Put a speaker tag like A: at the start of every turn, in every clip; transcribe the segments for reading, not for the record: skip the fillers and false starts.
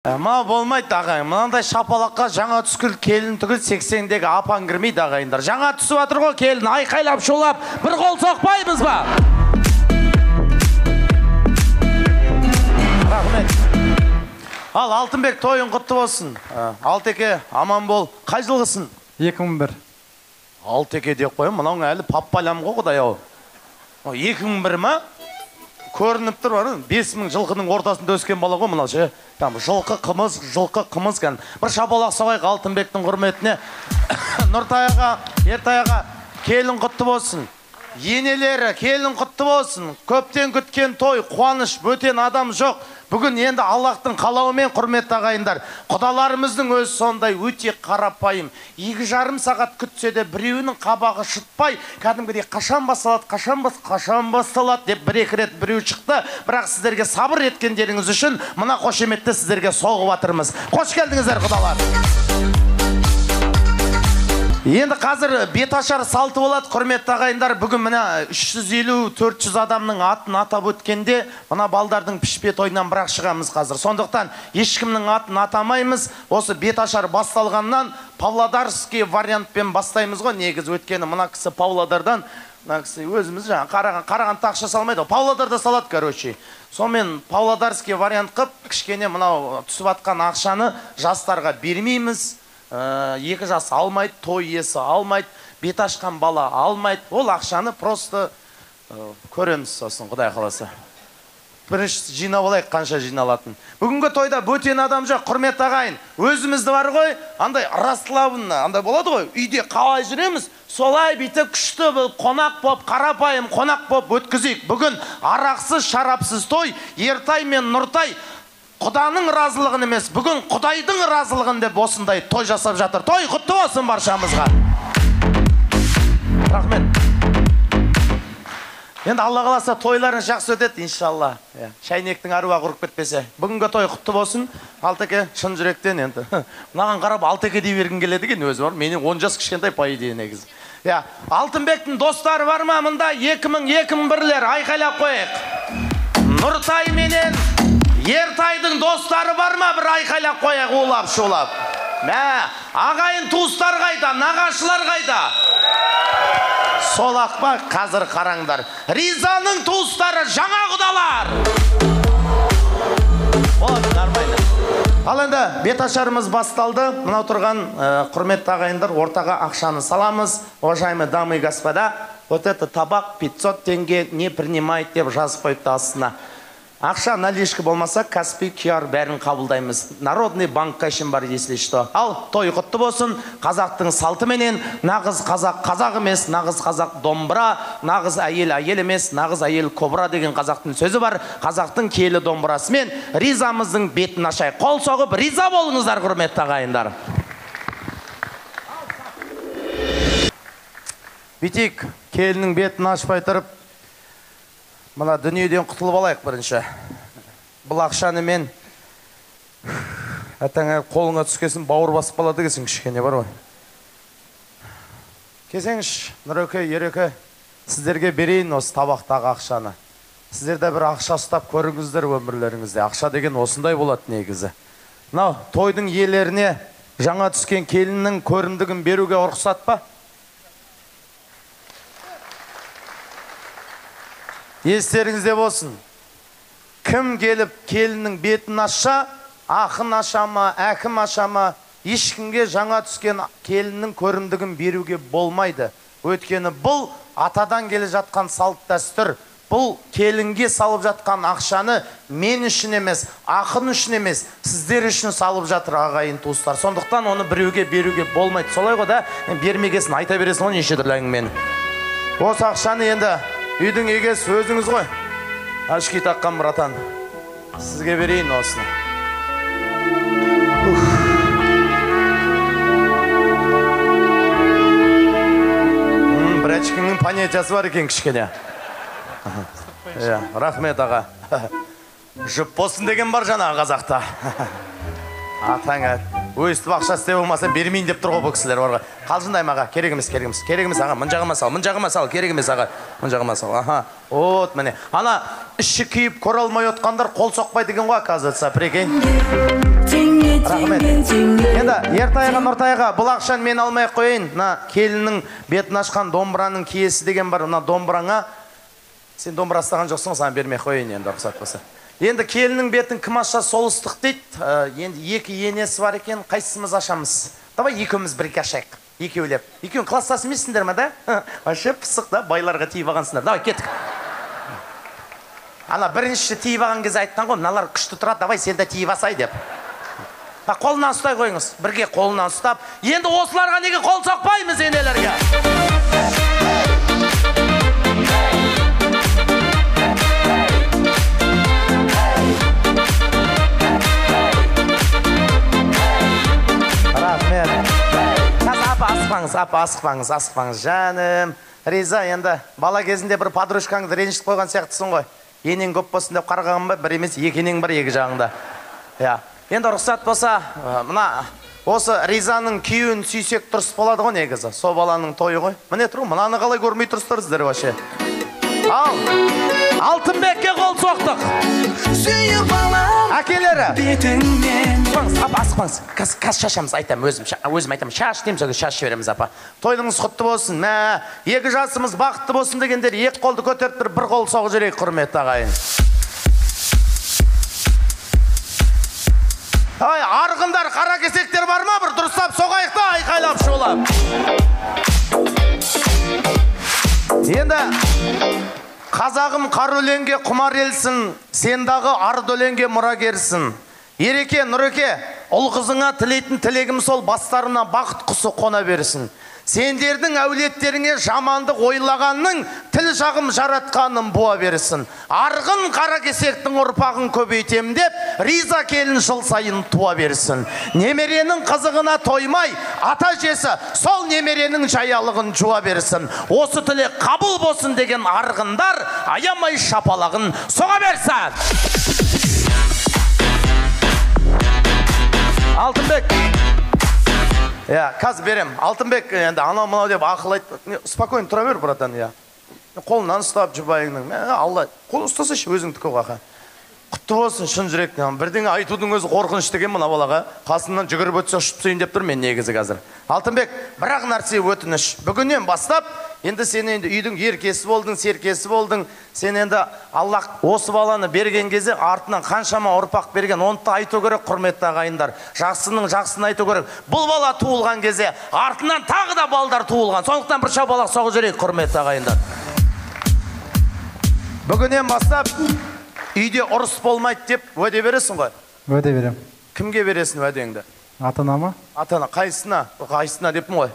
A: Мынау болмайды, ағайын. Мынандай шапалаққа жаңа түскіл келін түгіл 80-дегі апаң кірмейді, ағайындар. Жаңа түсіп жатыр ғой келін, айқайлап шулап, бір қол соқпаймыз ба? Рахмет. Ал Алтынбек, тойың құтты болсын. Алтеке, аман бол. Қай жылғысың?
B: 2001.
A: Алтеке деп қоямын, мынауың әлі паппалям ғой, құдай ау. 2001 ма? Көрініп тұр, бар, 5000 жылқының ортасында өскен бала ғой мынау ше. Там жылқы қымыз, жылқы қымыз кәдімгі. Бір шапалақ соғайық Алтынбектің құрметіне. Нұртай аға, Ертай аға, келін құтты болсын. Енелері, келін құтты болсын. Көптен күткен той, қуаныш, бөтен адам жоқ. Бүгін енді Аллахтың қалауымен, құрметті ағайындар, құдаларымыздың өзі сондай өте қарапайым. 2,5 сағат күтсе де біреуінің қабағы шытпай, кәдімгідей қашан басталады, қашан қашан басталады деп бір-екі рет біреу шықты. Бірақ сіздерге сабыр еткендеріңіз үшін мына қошеметті сіздерге соғып жатырмыз. Қош келдіңіздер, құдалар. Енді қазір беташар салты болады, құрметті ағайындар. Бүгін мына 350-400 адамның атын атап өткенде, мына балдардың пішпе тойынан бірақ шығамыз қазір. Сондықтан ешкімнің атын атамаймыз. Осы беташар басталғаннан павлодарский вариантпен бастаймыз ғой негізі. Өткені мына кісі Павлодардан, мына кісі өзіміз жаңа Қарағандыда ақша салмайды ғой, Павлодарда салады, короче. Сонымен павлодарский вариант қып, кішкене мынау түсіп атқан ақшаны жастарға бермейміз. 2 жас алмайды, той иесі алмайды, бет ашқан бала алмайды. Ол ақшаны просто көреміз сосын, Құдай қаласа. Бірінші жинап алайық, қанша жиналатын. Бүгінгі тойда бөтен адам жоқ, құрметті ағайын. Өзімізді бар ғой, андай расслабленный, андай болады ғой, үйде қалай жүреміз, солай бүйтіп күшті болып, қонақ болып, қарапайым қонақ болып өткізейік. Бүгін арақсыз, шарапсыз той, Ертай мен Нұртай Құданың разылығын емес, бүгін Құдайдың разылығын деп осындай той жасап жатыр. Той құтты болсын баршамызға. Рахмет. Енді Алла қаласа тойларың жақсы өтеді, иншалла. Шәйнектің әруағы ұрып кетпесе. Бүгінгі той құтты болсын. Алтеке, шын жүректен енді. Мынаған қарап Алтеке дей бергім келеді екен өзі бар. Менен 10 жас кішкентай по идее негізі. Алтынбектің достары бар ма мында? 2000-2001-лер айқайлап қояйық. Нұртай менен Ертайдың достары бар ма, бір айқайлап қояйық, улап шулап. Мә, ағайын туыстар қайда, нағашылар қайда? Сол ақ па, қазір қараңдар. Ризаның туыстары жаңа құдалар. Болады, нормально. Ал енді беташарымыз басталды. Мынау тұрған құрметті ағайындар, ортаға ақшаны саламыз. Уважаемые дамы и господа, вот это табак 500 тенге не принимает деп жазып қойыпты астына. Ақша наличка болмаса, Каспий, QR бәрін қабылдаймыз. Народный банкқа шейін бар, если что. Ал, той құтты болсын. Қазақтың салтыменен, нағыз қазақ қазақ емес, нағыз қазақ домбыра, нағыз әйел әйел емес, нағыз әйел кобра деген қазақтың сөзі бар. Қазақтың киелі домбырасымен ризамыздың бетін ашайық. Қол соғып, риза болыңыздар, құрметті ағайындар. Бүйтейік, келіннің бетін ашпай тұрып, мына дүниеден құтылып алайық бірінші. Бұл ақшаны мен әтеңе қолыңа түскесін бауыр басып қалады екенсің, кішкене бар ғой. Келсеңізші, Нұреке, Ереке, сіздерге берейін осы табақтағы ақшаны. Сіздер де бір ақша ұстап көріңіздер өмірлеріңізде. Ақша деген осындай болады негізі. Мынау тойдың иелеріне жаңа түскен келіннің көрімдігін беруге рұқсат па? Естеріңізде болсын. Кім келіп келіннің бетін ашса, ақын аша ма, әкім аша ма, ешкімге жаңа түскен келіннің көрімдігін беруге болмайды. Өйткені бұл атадан келе жатқан салт дәстүр. Бұл келінге салып жатқан ақшаны мен үшін емес, ақын үшін емес, сіздер үшін салып жатыр ағайын туыстар. Сондықтан оны біреуге беруге болмайды. Солай ғой да, бермегесін айта бересің ғой неше түрлі әңгімені. Осы ақшаны енді үйдің егесі өзіңіз ғой. Ашки таққан братан. Сізге берейін осыны. Бір әчкіңнің понятиясы бар екен кішкене. Рахмет аға. Жұп болсын деген бар жаңағы қазақта. Атаңа, өстіп ақша істеп болмаса бермейін деп тұр ғой бұл кісілер бар ғой. Қалжыңдаймын аға, керек емес, керек емес, керек емес аға, мын жағыма сал, мын жағыма сал, керек емес аға, мын жағыма сал. Аха, вот міне. Ана іші күйіп көре алмай отқандар қол соқпайды екен ғой, оказывается, прикинь. Рахмет. Енді Ертайға, Нұртайға бұл ақшаны мен алмай ақ қояйын. Мына келіннің бетін ашқан домбыраның киесі деген бар. Мына домбыраңа сен домбыра ұстаған жоқсың, саған бермей қояйын енді, рұқсат болса. Енді келіннің бетін кім ашса сол ыстық дейді. Енді екі енесі бар екен, қайсымыз ашамыз? Давай екеуміз бірге ашайық. Екеулеп. Екеуің класстас емессіңдер ма, да? Вообще пысық да, байларға тиіп алғансыңдар. Давай кеттік. Ана бірінші тиіп алған кезде айтқан ғой, мыналар күшті тұрады, давай сен де тиіп алсай деп. Қолынан ұстай қойыңыз, бірге қолынан ұстап. Енді осыларға неге қол соқпаймыз енелерге? Рахмет. Қазір апа асықпаңыз, апа асықпаңыз, асықпаңыз. Жаным, Риза, енді бала кезінде бір подружкаңды ренжітіп қойған сияқтысың ғой. Енең көп болсын деп қарғаған ба, бір емес, екі енең бар екі жағында. Иә. Енді рұқсат болса, мына осы Ризаның күйеуін сүйсек дұрыс болады ғой негізі. Сол баланың тойы ғой. Міне тұр, мынаны қалай көрмей тұрсыздар сіздер вообще? Ал, Алтынбекке қол соқтық.
B: Сүйіп алам
A: Әкелері.
B: бетіңнен.
A: Асықпаңыз, апа, асықпаңыз. Қазір шашамыз, айтамын өзім, өзім айтамын. Шаш деймін, сол кезде шаш жібереміз, апа. Тойыңыз құтты болсын. Мә, екі жасымыз бақытты болсын дегендер екі қолды көтеріп тұрып бір қол соғып жіберейік, құрметті ағайын. Ай, арғындар, қара кесектер бар ма? Бір дұрыстап соғайық та, айқайлап шулап. Енді қазағым қар өлеңге құмар елсін, сен дағы арды өлеңге мұрагерсің. Ереке, Нұреке, ұл қызыңа тілейтін тілегім сол, бастарына бақыт құсы қона берсін. Сендердің әулеттеріңе жамандық ойлағанның тіл жағым жаратқаным буа берсін. Арғын қара кесектің ұрпағын көбейтем деп, Риза келін жыл сайын туа берсін. Немеренің қызығына тоймай, ата әжесі сол немеренің жаялығын жуа берсін. Осы тілек қабыл болсын деген арғындар аямай шапалағын соға берсін. Алтынбек. Иә, қазір берем. Алтынбек енді анау мынау деп ақыл айт. Спокойно тұра бер, братан, иә. Қолынан ұстап жұбайыңның. Мә, Алла, қол ұстасайшы өзіңдікі ғой, аға. Құтты болсын шын жүректен. Бірдеңе айтудың өзі қорқынышты екен мына балаға. Қасымнан жүгіріп өтсе ұшып түсейін деп тұр мен негізі қазір. Алтынбек, бір-ақ нәрсе өтініш. Бүгіннен бастап, енді сен енді үйдің еркесі болдың, серкесі болдың. Сен енді Аллах осы баланы берген кезде артынан қаншама ұрпақ берген, оны да айту керек, құрметті ағайындар. Жақсының жақсысын айту керек. Бұл бала туылған кезде артынан тағы да балдар туылған. Сондықтан бір шапалақ соғып жіберейік, құрметті ағайындар. Бүгіннен бастап үйде ұрыс болмайды деп уәде бересің ғой?
C: Уәде берем.
A: Кімге бересің уәдеңді?
C: Ата-анама.
A: Ата-ана, қайсысына? Қайсысына деппін ғой.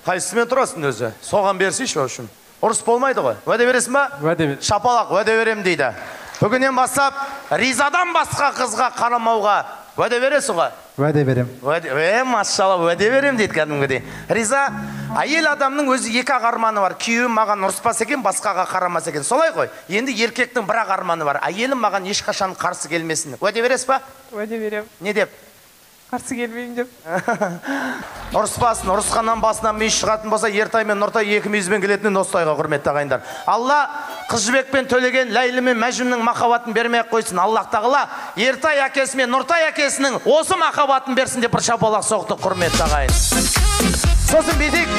A: Қайсысымен тұрасың өзі? Соған берсейші, в общем. Ұрыс болмайды ғой. Уәде бересің ба?
C: Уәде беремін.
A: Шапалақ, уәде берем дейді. Бүгіннен бастап Ризадан басқа қызға қарамауға уәде бересің ғой?
C: Уәде берем.
A: Уәде, машалла, уәде берем дейді кәдімгідей. Риза, әйел адамның өзі екі ақ арманы бар. Күйеуім маған ұрыспас екен, басқаға қарамас екен. Солай ғой. Енді еркектің бір ақ арманы бар. Әйелім маған ешқашан қарсы келмесін. Уәде бересіз ба?
D: Уәде берем.
A: Не деп?
D: Қарсы келмеймін деп.
A: Ұрыспасын, ұрысқаннан басынан мүйіз шығатын болса, Ертай мен Нұртай екі мүйізбен келетін Ностайға, құрметті ағайындар. Алла Қыз Жібек пен Төлеген, Ләйлі мен Мәжнүннің махаббатын бермей ақ қойсын. Аллах тағала Ертай әкесі мен Нұртай әкесінің осы махаббатын берсін деп бір шапалақ соқты, құрметті ағайын. Сосын бүйтейік.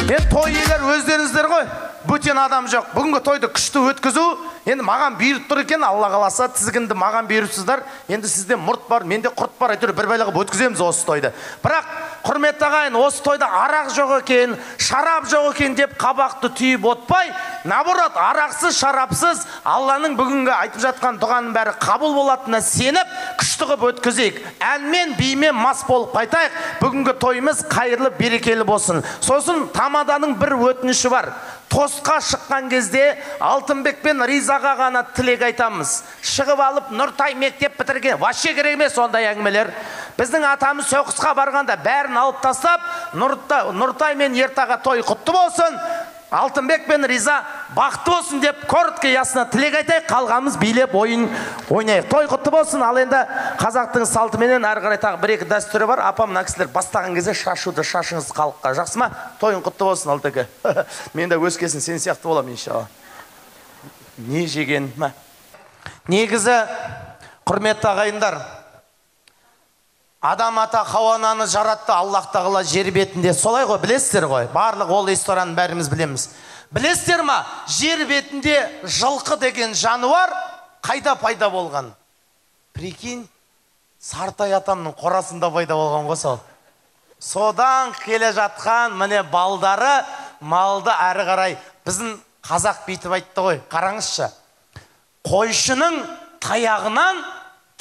A: Енді той иелері өздеріңіздер ғой. Бөтен адам жоқ. Бүгінгі тойды күшті өткізу енді маған бұйырып тұр екен, Алла қаласа тізгінді маған бұйырыпсыздар. Енді сізде мұрт бар, менде құрт бар, әйтеуір бір бәле қылып өткіземіз осы тойды. Бірақ құрметті ағайын, осы тойда арақ жоқ екен, шарап жоқ екен деп қабақты түйіп отпай, наоборот, арақсыз, шарапсыз Алланың бүгінгі айтып жатқан дұғаның бәрі қабыл болатынына сеніп, күшті қылып өткізейік. Әнмен, бимен мас болып қайтайық. Бүгінгі тойымыз қайырлы, берекелі болсын. Сосын тамаданың бір өтініші бар. Тосқа шыққан кезде Алтынбек пен Ризаға ғана тілек айтамыз. Шығып алып Нұртай мектеп бітірген, вообще керек емес ондай әңгімелер. Біздің атамыз соғысқа барғанда бәрін алып тастап, Нұртай мен Ертаға той құтты болсын, Алтынбек пен Риза бақытты болсын деп коротко ясно тілек айтайық, қалғанымыз билеп ойын ойнайық. Той құтты болсын. Ал енді қазақтың салтыменен әрі қарай тағы бір-екі дәстүрі бар. Апам, мына кісілер бастаған кезде шашуды шашыңыз халыққа. Жақсы ма? Тойың құтты болсын, Алтеке. Мен де өскесін сен сияқты боламын иншалла. Не жеген ма? Негізі, құрметті ағайындар, Адам ата Хауа ананы жаратты, Аллах тағала жер бетінде. Солай ғой, білесіздер ғой. Барлық ол историяны бәріміз білеміз. Білесіздер ма, жер бетінде жылқы деген жануар қайда пайда болған? Прикинь, Сартай атамның қорасында пайда болған ғой сол. Содан келе жатқан міне балдары малды әрі қарай. Біздің қазақ бүйтіп айтты ғой, қараңызшы. Қойшының таяғынан,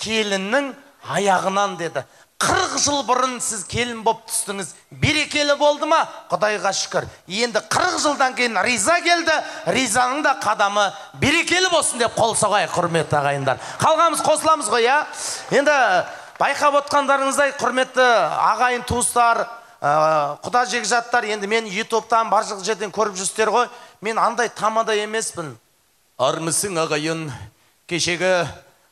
A: келіннің аяғынан деді. 40 жыл бұрын сіз келін боп түстіңіз, берекелі болды ма? Құдайға шүкір. Енді 40 жылдан кейін Риза келді, Ризаның да қадамы берекелі болсын деп қол соғайық, құрметті ағайындар. Қалғамыз қосыламыз ғой, иә? Енді байқап отқандарыңыздай, құрметті ағайын туыстар, құда жекжаттар, енді мен ютубтан бар жерден көріп жүрсіздер ғой, мен андай тамада емеспін. Армысың ағайын, кешегі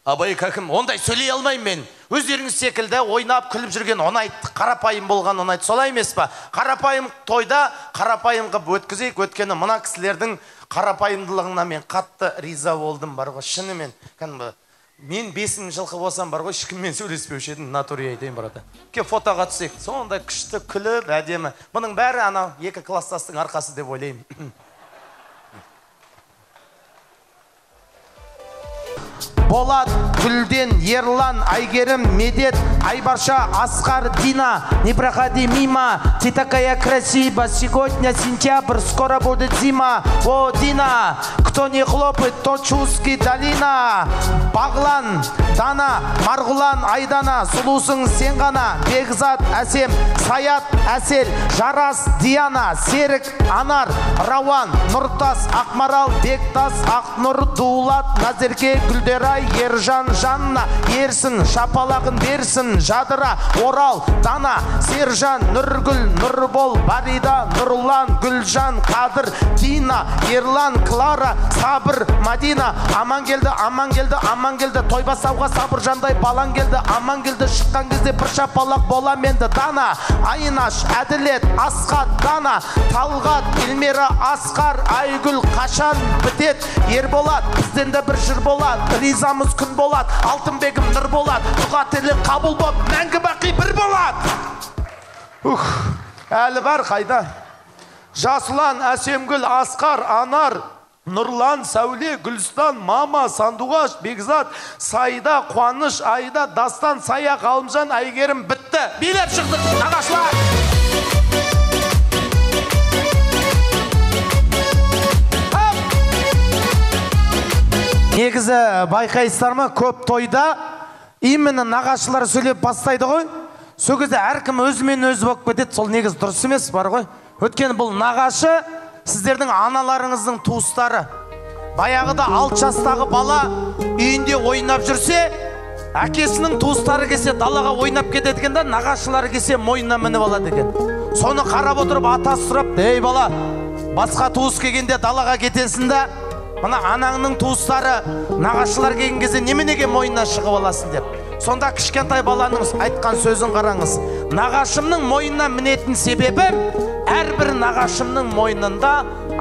A: Абай кәкім, ондай сөйлей алмаймын мен. Өздеріңіз секілді ойнап күліп жүрген ұнайды, қарапайым болған ұнайды. Солай емес па? Қарапайым тойда қарапайым қып өткізейік. Өткені мына кісілердің қарапайымдылығына мен қатты риза болдым бар ғой, шынымен. Кәдімгі мен 5000 жылқы болсам бар ғой, ешкіммен сөйлеспеуші едім, натуре айтайын барады. Ке фотоға түсейік. Сондай күшті күліп, әдемі. Бұның бәрі анау екі класстастың арқасы деп ойлаймын. Болат, Гүлден, Ерлан, Айгерім, Медет, Айбарша, Асқар, Дина, не проходи мимо, ты такая красива, сегодня сентябрь, скоро будет зима. О, Дина, кто не хлопает, то Чуский долина. Бағлан, Дана, Марғұлан, Айдана, сұлусың сен ғана, Бекзат, Әсем, Саят, Әсел, Жарас, Диана, Серік, Анар, Рауан, Нұртас, Ақмарал, Бектас, Ақнұр, Дулат, Назерке, Гүлдерай, Ержан, Жанна, Ерсін, шапалағын берсін, Жадыра, Орал, Дана, Сержан, Нұргүл, Нұрбол, Барида, Нұрлан, Гүлжан, Қадыр, Дина, Ерлан, Клара, Сабыр, Мадина, Амангелді, Амангелді, Амангелді, той бастауға Сабыржандай балаң келді, Амангелді, шыққан кезде бір шапалақ болам енді, Дана, Айнаш, Әділет, Асқат, Дана, Талғат, Эльмира, Асқар, Айгүл, қашан бітет, Ерболат, бізден де бір жыр болады, ризамыз күн болады, Алтынбегім нұр болады, дұға тілек қабыл боп, мәңгі бақи бір болады. Ух, әлі бар қайда? Жасұлан, Әсемгүл, Асқар, Анар, Нұрлан, Сәуле, Гүлстан, Мама, Сандуғаш, Бекзат, Сайда, Қуаныш, Айда, Дастан, Сая, Ғалымжан, Әйгерім бітті. Билеп шықтық, нағашылар! Негізі байқайсыздар ма, көп тойда именно нағашылар сөйлеп бастайды ғой. Сол кезде әркім өзімен өзі болып кетеді. Сол негізі дұрыс емес бар ғой. Өйткені бұл нағашы сіздердің аналарыңыздың туыстары. Баяғыда 6 жастағы бала үйінде ойнап жүрсе, әкесінің туыстары келсе далаға ойнап кетеді екен да, нағашылары келсе мойнына мініп алады екен. Соны қарап отырып атасы сұрапты: "Ей бала, басқа туыс келгенде далаға кетесің да, мына анаңның туыстары нағашылар келген кезде неменеге мойнына шығып аласың?" деп. Сонда кішкентай баланың айтқан сөзін қараңыз: "Нағашымның мойнына мінетін себебім, әрбір нағашымның мойнында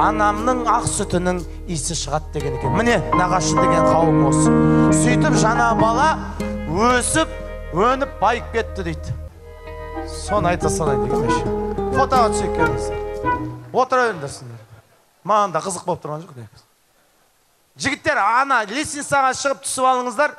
A: анамның ақ сүтінің иісі шығады" деген екен. Міне нағашы деген қауым осы. Сөйтіп жаңа бала өсіп, өніп, байып кетті дейді. Соны айта салайын деген мен. Фотоға түсейік келіңіздер. Отыра беріңдер сендер. Маған да қызық болып тұрған жоқ негізі. Жігіттер, ана лестницаға шығып түсіп алыңыздар.